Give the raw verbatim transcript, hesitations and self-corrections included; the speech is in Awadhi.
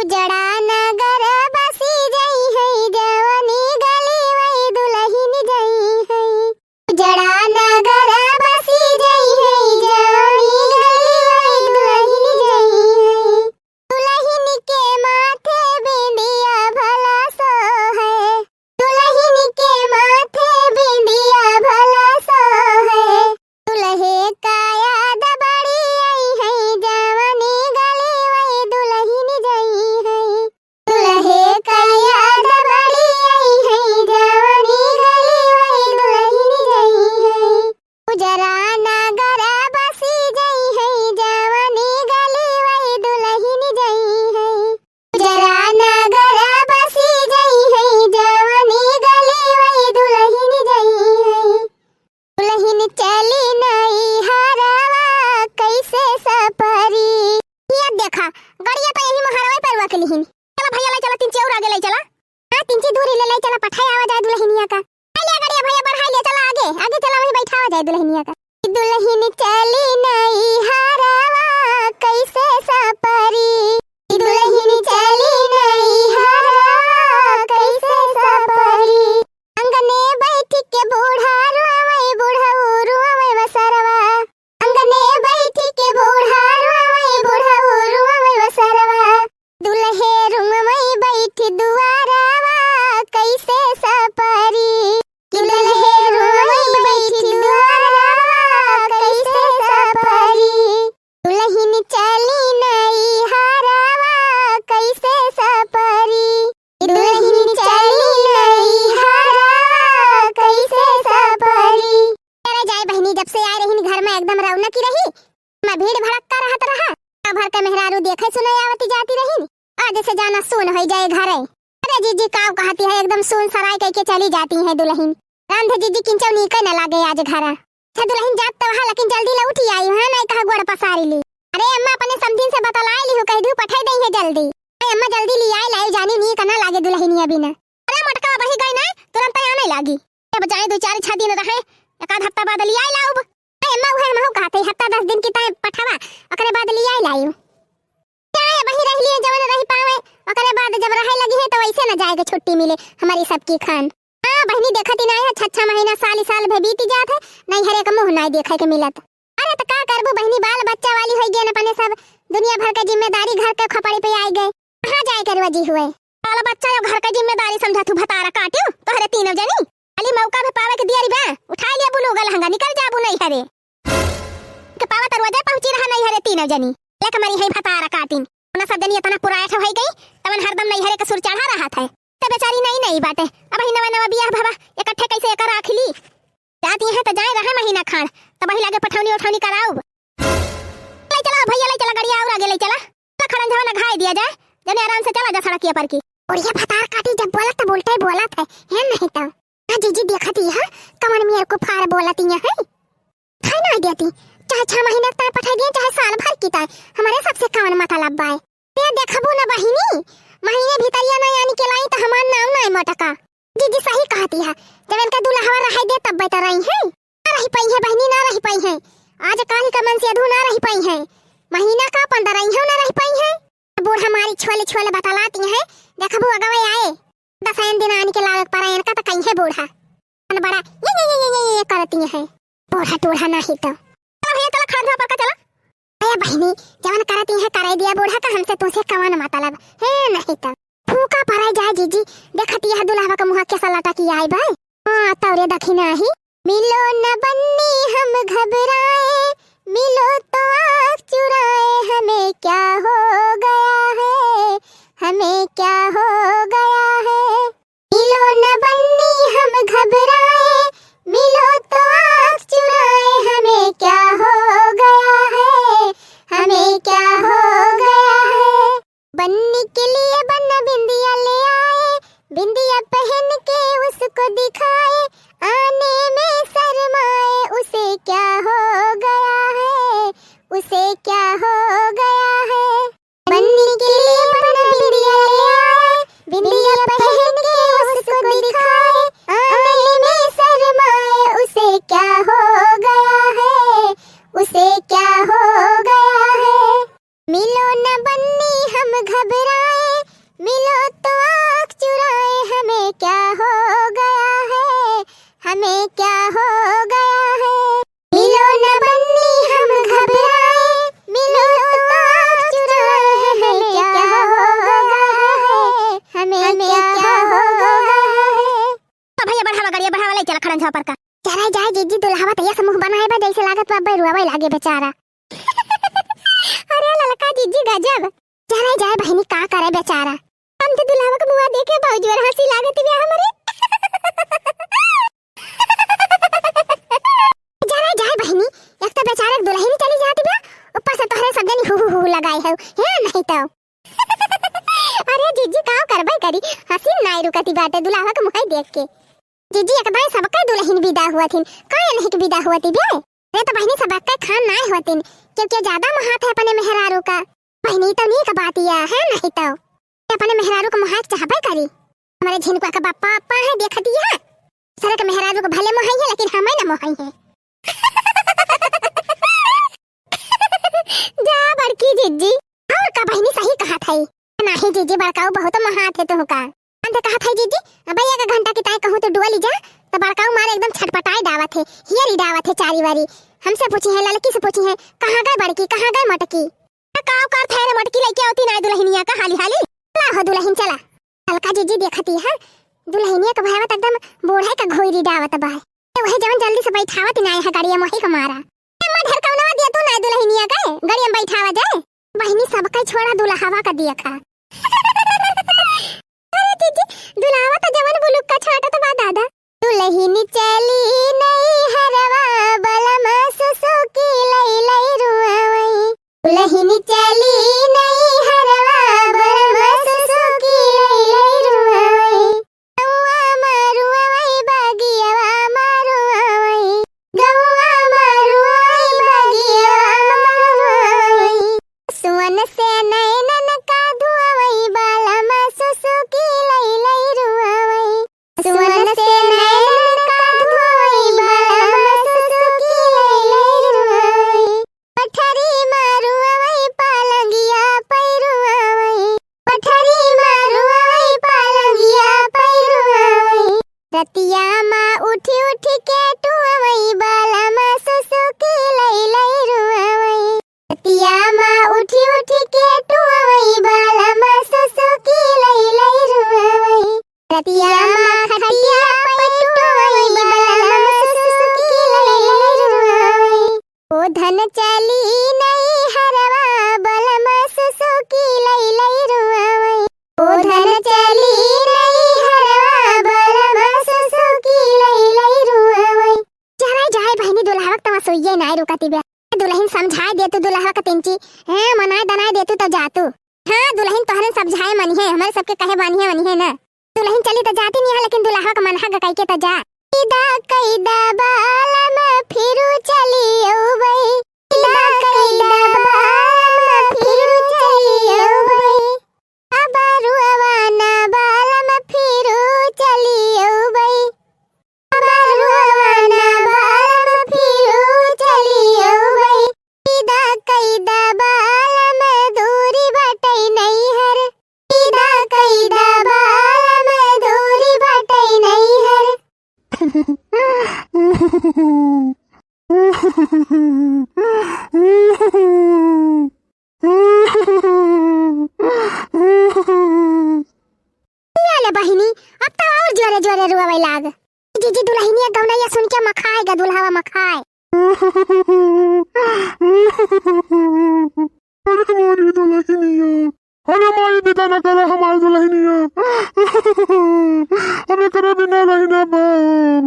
उजड़ा नगर बसी जइहैं, जवनी गली वही दुलहिन जइहैं। उजड़ा नगर बसी जइहैं, जवनी गली वही दुलहिन जइहैं। दुलहिन के माथे बिंदिया भला सोहे, दुलहिन के माथे बिंदिया भला सोहे। दुलहे का याद बड़ी अइहैं, जवनी गली वही दुलहिन जइहैं। दुलहे का याद बड़ी अइहैं, जवनी गली वही दुलहिन जइहैं। उजड़ा नगर बसी जइहैं, जवनी गली वही दुलहिन जइहैं। उजड़ा नगर बसी जइहैं, जवनी गली वही दुलहिन जइहैं। दुलहिन चली नइहरवा कइसे सपरी। ये देखा, गड़िया तो यही मोहरवे पर रुकलिहिन। चला भइया, ले चला, तीन चौर आगे ले चला। हाँ, तीन ची दूरी ले, ले चला, पठाए आवा जाए दुलहिनिया का। ले गड़िया भइया, बढ़ाई ले, चला आगे, आगे चला, वही बैठावा जाए दुलहिनिया का। दुलहिन चली नइहरवा कइसे सपरी, दुलहिन चली नइहरवा कइसे सपरी। अंगने बैठ के बूढ़ा रोवे, बूढ़ऊ रोवे बसरवा। अंगने बैठ के बूढ़ा रोवे, बूढ़ऊ रोवे बसरवा। दुलहे रुमवई बैठी दुआरवा कइसे सपरी, कि दुलहे रुमवई बैठी दुआरवा कइसे सपरी। दुलहिन चली नइहरवा कइसे सपरी, कि दुलहिन चली नइहरवा कइसे सपरी। अरे जाए बहिनी, जब से आए रहिन घर में एकदम रौनकी रही, मैं भीड़ भड़क्का रहत रहा। गाँव भर के मेहरारू देखे सुने आवती जाती रहिन। आज से जाना सुन होई जाए घरे। अरे जीजी, काव कहती है, एकदम सुन सराय कह के चली जाती है दुलहिन। रांधे जीजी किंचौ नीके न लागे आज घरा। अच्छा दुलहिन, जात तो वहाँ, लेकिन जल्दी लौटी आई, हाँ नहीं कहा गोड़ पसारी ली। अरे अम्मा, अपने समधिन से बतलाए ली हूँ, कह दू पठाई दई है जल्दी। अरे अम्मा, जल्दी ली आई, लाई जानी नीक न लागे दुलहिनिया बिना। अरे मोटका बही गई ना, तुरंत आने लागी। अब जाए दो चार छह दिन रहे, एक आध हफ्ता बाद लियाई लाउब। ए अम्मा, उहे हमहू कहत हई, हफ्ता दस दिन की तय पठावा, ओकरे बाद लियाई लाइब। चाहे वही रह लिए, जवन रह पावे, ओकरे बाद जब रहे लगी है तो वैसे न जाए के छुट्टी मिले हमारी सबकी खान। हाँ बहिनी, देखत ही नाई है, छह छह महीना, साल ही साल भे बीती जात है, नैहरे का मुँह नाई देखे के मिलत। अरे त का करबू बहिनी, बाल बच्चा वाली होई गए न अपने सब, दुनिया भर के जिम्मेदारी घर के खपड़ी पे आई गए। कहाँ जाए के रोजी हुए? बाल बच्चा यो घर के जिम्मेदारी समझा तू भतारा काट्यो, तोहरे तीनों जनी। खाली मौका भी पावे के दियरी बा, उठा लिया बुलू गल हंगा, निकल जाबू नैहरे। के पावा त रोजे पहुँची रहा नैहरे तीनों जनी। लेक मरी है भतारा काटिन। उना सब जनी इतना पुरायठ होई गई, तवन हरदम नैहरे के सुर चढ़ा रहत है। त बेचारी नई नई बाटे, अब ही नवा नवा बियाह भवा, इकट्ठे कैसे एकर राख ली? जाती है त जाए रहे महीना खान, तब वही लागे पठौनी उठौनी कराउब। ले चला भैया, ले चला, गड़िया और आगे ले चला। चला खड़ंझवा ना घाय दिया जाए, जने आराम से चला जा सड़किया पर की। और ये भतार काटी जब बोलत त बोलते ही बोलत है, है नहीं तो। हाँ जीजी, देखती है, कमन मेर को फार बोलती है। खाए ना देती, चाहे छह महीने तय पठाई दिए, चाहे साल भर की तय, हमारे सबसे कवन मतलब बाय। ते देखबू न बहिनी, महीने भीतरिया ना आनी के लाई त हमार नाम ना मोटका। जीजी सही कहती है, जब इनका दुल्हवा रहाई दे तब बैठा रही है। ना रही पाई है बहिनी, ना रही पाई है। आज काल का मन से अधू ना रही पाई है। महीना का पंद्रह रही है, ना रही पाई है। बूढ़ा मारी छोले छोले बतलाती है, देखबू अगवे आए। दसैन दिन आनी के लावे पर इनका त कहीं है बूढ़ा। बड़ा ये, ये, ये, ये, ये, ये करती है। बूढ़ा टूढ़ा नाही तो। चला भैया, चला खान धोआ पर का चला। अरे बहिनी, जवन करती है कराई दिया बूढ़ा का, हमसे तुझे कवन मतलब है नहीं तो। फूका पराई जाए जीजी, देखती है दुल्हवा का मुँह कैसा लटकी आई बाय। हाँ, तौरे दखिना ही। मिलो न बन्नी हम घबराए, मिलो तो आँख चुराए, हमें क्या हो गया है, हमें क्या हो गया है। मिलो न बन्नी हम घबराए, मिलो तो आँख चुराए, हमें क्या हो गया है, हमें क्या हो गया है। बन्नी के लिए बन बिंदिया ले आए, बिंदिया पहन के उसको दिखाए, आने में शर्माए, उसे क्या हो गया है, उसे क्या हो गया है। बन्नी के लिए बन बिंदिया ले आए, बिंदिया पहन के उसको दिखाए, आने में शर्माए, उसे क्या हो गया है, उसे क्या हो गया है। मिलो न बन्नी हम घबराए, क्या हो गया है, हमें क्या हो गया है। मिलो न बन्नी हम घबराए, मिलो तो आँख चुराए, हमें क्या हो गया है, हमें क्या हो गया है। तो भैया बढ़ावा, गाड़िया बढ़ावा, ले चला खड़न झापर का। चला जाए जीजी, दुल्हावा तैया समूह बनाए बा, जैसे लागत बा अब्बे रुआवे लागे बेचारा। अरे ललका जीजी गजब। चला जाए बहिनी, का करे बेचारा। हम तो दुल्हावा के मुआ देखे बहुत जोर हँसी लागत बा हमरे। चला जाए बहिनी, एक तो बेचारा के दुल्हन चली जाती बा, ऊपर से तोहरे सब जनी हु हु हु लगाए हो, हे नहीं तो। अरे जीजी, का करबे करी, हँसी नाई रुकती बाटे दुल्हावा के मुहई देख के। जीजी, एक दाई सबके दुल्हन विदा हुआ थिन, काहे नहीं के विदा हुआ थी बे? अरे तो बहिनी, सबके खान नाई हुआ थिन, क्योंकि ज्यादा महात है अपने मेहरारू का। बहिनी, तो नीक बात या है, नहीं तो अपने मेहरारू का मुहाई चाहबे करी। हमारे झिनकुआ का बापा, बापा है, देखती है। सरक मेहरारू को भले मोहाई है, लेकिन हमें ना मोहाई है। जा बड़की जीजी, और का बहिनी सही कहा था। नाही जीजी, बड़काऊ बहुत मोहात है तुहका। अंत कहा था जीजी, अब एक घंटा की ताई कहूँ तो डुआ ली जा, तो बड़काऊ मारे एकदम छटपटाई डावत है, हियरी डावत है चारी वारी। हमसे पूछी है, ललकी से पूछी है, कहाँ गए बड़की, कहाँ गए मटकी? काव कर थे रे मटकी, लेके आवती नाई दुल्हनिया का हाली हाली। चला हो दुल्हन चला। ललका जीजी देखती है, दुल्हनिया का भयवा त एकदम बूढ़े का घोईरी डावत बा। ए, वही जवन जल्दी से बैठावत नाई है गाड़िया मोही का मारा। ए, माँ ढेर कौनवा दिया तू नाई दुल्हनिया के, गाड़िया में बैठावा जाए। बहिनी सबके छोड़ा दुल्हावा का दिया खा। अरे जीजी, दुल्हावा तो जवन बुलुक का छाटत बा दादा। दुल्हन चली नैहरवा, बलम सुसुकी लई लई रुआवई। दुल्हन चली नैहरवा, बलम सुसुकी लई लई रुआवई। गौआ मा रुआवई, बगियवा मा रुआवई। गौआ मा रुआवई, बगियवा मा रुआवई। सुअन से नैनन का धुआवई, बलम सुसुकी लई लई रुआवई। सुअन से नैनन का धुआवई, बलम सुसुकी लई लई रुआवई। पठरी मा रुआवई, पलंगिया पै रुआवई। पठरी मा रुआवई, पलंगिया पै रुआवई। रतिया मा उठी उठी के टुआवई, बलम सुसुकी लई लई रुआवई। रतिया मा उठी उठी के टुआवई, बलम सुसुकी लई लई रुआवई। रतिया मा खटिया पै टुआवई, बलम सुसुकी लई लई रुआवई। ओ धन चली नैहरवा, बलम सुसुकी लई लई रुआवई। ओ धन चली नैहरवा, बलम सुसुकी लई लई रुआवई। चला जाए बहिनी, दुल्हावा के तवा सोइये नाय रुकती बे। दुल्हन समझाए दे तू दुल्हावा के तिनची, हैं, मनाए दनाए दे तू तब जा तू। हाँ, दुल्हन तोहरन समझाए मनिहे, हमरे सबके कहे बानिहे मनिहे ना। दुल्हन चली त जाती नहीं है, लेकिन दुल्हावा के मनहा गकाई के त जा। इदा कइदा बालम फिरू चली अउबई। इदा कइदा बालम फिरू चली अउबई। अब रुआवा ना बालम फिरू चली अउबई। अब रुआवा ना बालम फिरू चली अउबई। इदा कइदा बालम दूरी बाटै नैहर। इदा कइदा बालम दूरी बाटै नैहर। ले बहिनी, अब तो और जोरे जोरे रोवे लाग। जीजी दुल्हनिया गवनैया सुन के मखाए गा दुल्हावा मखाए। अरे हमारी दुल्हनिया, अरे माई विदा न करा हमारी दुल्हनिया। हम एकरे बिना रही ना पाएब।